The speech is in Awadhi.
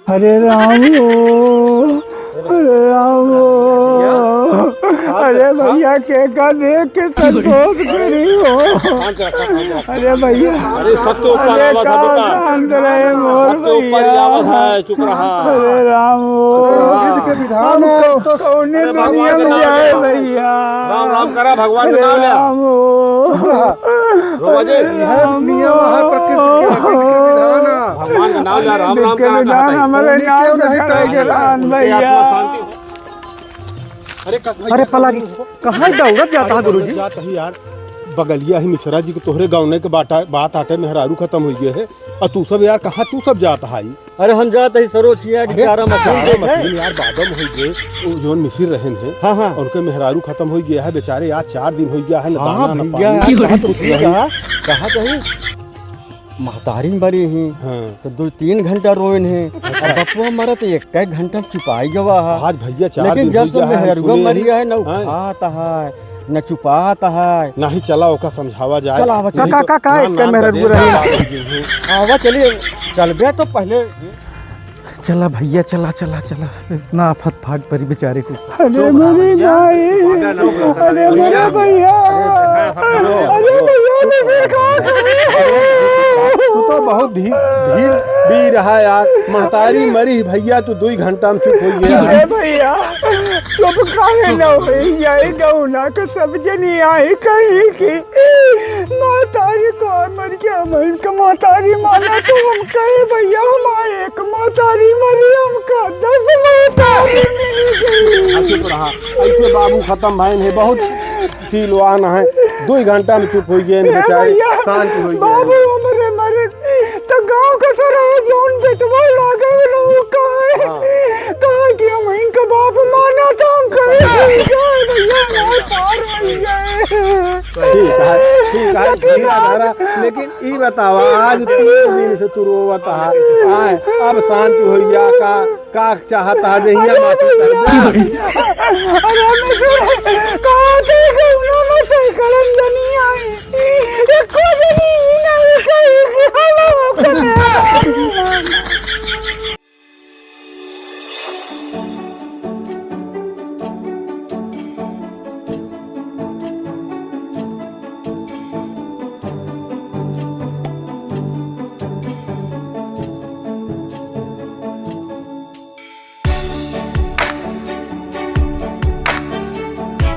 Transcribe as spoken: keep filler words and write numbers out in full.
अरे राम हो, अरे राम हो, अरे भैया, केका देख के संतोष करी हो। अरे भैया, अरे, सबके ऊपर अरे आवत है का बेटा। शांत रहे मोर सबके ऊपर ही भैया। आवत है, चुप रहा। अरे राम हो, चुप रहा। विधि के विधान हम है। कौ-, कौने अरे दुनिया भगवान के में नाम जाए लिया। भैया। राम राम करा, भगवान के अरे नाम लिया। राम हो। चुप रहा। रोवा जी। अरे यह राम नियम है हो। प्रकृति के, विधि के विधान है। भगवान के नाम लिया, राम राम विधि के करा, विधान कहा था। हमारे उनके नाम क्यों से नहीं करा टाइम चला? भगवान उनके भैया। आत्मा शांति हो। अरे का-, अरे पलागी, कहाँ दौड़त जाता है अरे गुरुजी? दौड़त जात है यार, बगलिया ही मिश्रा जी के तोहरे गाँव ने के बाटा, बात आटे मेहरारू खतम होइ गए है। और तू सब यार, कहाँ तू सब जात है? अरे हम जात ही सरोज किया कि अरे चारा मशीन चारा देखे। मशीन यार, बादम होइ गए। वो जौन मिसिर रहन है, हाँ, हाँ। उनके मेहरारू खतम होइ गया है बेचारे, आज चार दिन होइ गया है, न हाँ दाना, न भैया, पानी, यार, कहाँ कुछ कुछ नहीं। कहा, कहा कही? महतारी मरी ही, हाँ। तो दो तीन घंटा रोइन है। अच्छा। अब बपुआ मरा तो एक, एक घंटा में चुपाई गवा है। आज भैया चार लेकिन दिन जब होइ से गया है, मेहरुआ सुने मरी ही। है, न हाँ। उठात है, न चुपात है। नहीं चला, ओका समझावा जाए। चला, आवा, नहीं चला। तो का, का, का, ना, एक ना, मेहरुआ दे रही। दे दे। आवा, चलिए, चलबे तो पहले। चला भैया, चला, चला, चला। इतना आफत फाट परी बेचारे को। अरे चुप रहा मेरी भैया। माई, अरे मेरे भैया, अरे भैया, मुझे का करे? तू तो बहुत धीर, धीर भी रहा यार। महतारी मरी भैया, तू दो ही घंटा में चुप होइ गया। अरे भैया, चुप काहे न होई? यही गौना के सब जनी आई कहीं की महतारी को मर गया, हम इनका महतारी माना तो हम कहे भैया, हम एक महतारी मरी, हमका दस महतारी मिल गई। हाँ, चुप रहा। ऐसे बाबू खतम भइन है, बहुत सीलवान है। दो ही घंटा में चुप होइ गए ए बेचारे, भैया, शांत होइ गए। बाबू हमरे मरे तो गाँव का सारा जौन बेटवा लागे ना, वो कहे, हाँ। कहे कि हम इनका बाप माना था, हम कहे, "ठीक है भैया, हमारे पार हो गए।" ठीक है, ठीक है, लेकिन धीरा आप धरा, लेकिन ई बतावा, आज तीन दिन से तू रोवत हा, आए, अब शांत होइ गया का? का चाहत हा, देहिया अरे माटी कर भैया, दे। अरे मिसिर, कहा थे गौना में सैकड़न जनी आई, एको